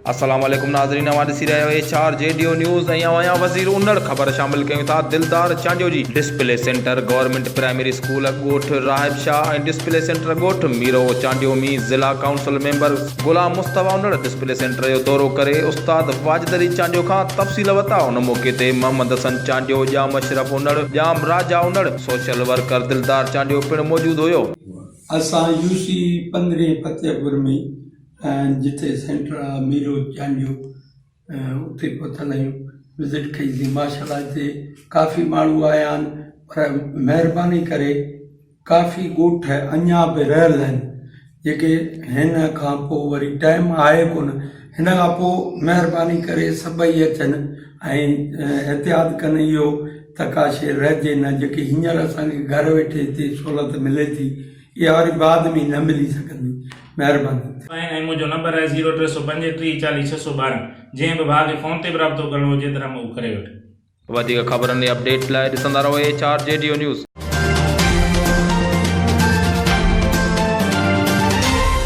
السلام عليڪم ناظرين اوهان ڏسي رهيا آهيو H R G D O news ۽ اوهان جا وزير انڙ خبر شامل ڪيون ٿا Dildar Chandio جي display centre government primary school ڳوٺ راهب شاهه ۽ ڊسپلي سينٽر ڳوٺ ميرو چانڊيو ۾ ضلع council member Ghulam Mustafa Unar display centre جو دورو ڪري استاد واجد علي چانڊيو کان تفصيل ورتا ان موقعي تي محمد حسن چانڊيو ڄام اشرف انڙ ڄام راجا انڙ سوشل ورڪر دلدار چانڊيو پڻ موجود هيو. اسان يو سي پندرهين فتح پور ۾ جتي سينٽر آ ميرو چانڊيو اتي پهتل آهيون وزٽ ڪئي سين ماشاء الله هتي ڪافي ماڻهو آيا آهن پر مهرباني ڪري ڪافي ڳوٺ اڃا به رهيل آهن جيڪي هن کان پوء وري ٽائيم آهي ڪونه هن کان پوء مهرباني ڪري سڀئي اچن ۽ احتياط ڪن اهو ته ڪا شيء رهجي نه جيڪي هينئر اسان کي گهر ويٺي هتي سهولت ملي ٿي اها وري بعد ۾ نه ملي سگهندي. مهرباني. آهن ۽ منهنجو نمبر آهي زيرو 335 40 612 جنهن به ڀاء کي فون تي به رابطو ڪرڻو هجي ته رم اهو ڪري وٺي. وڌيڪ خبرن ۽ اپڊيٽس لاء ڏسندا رهو H R G D O news.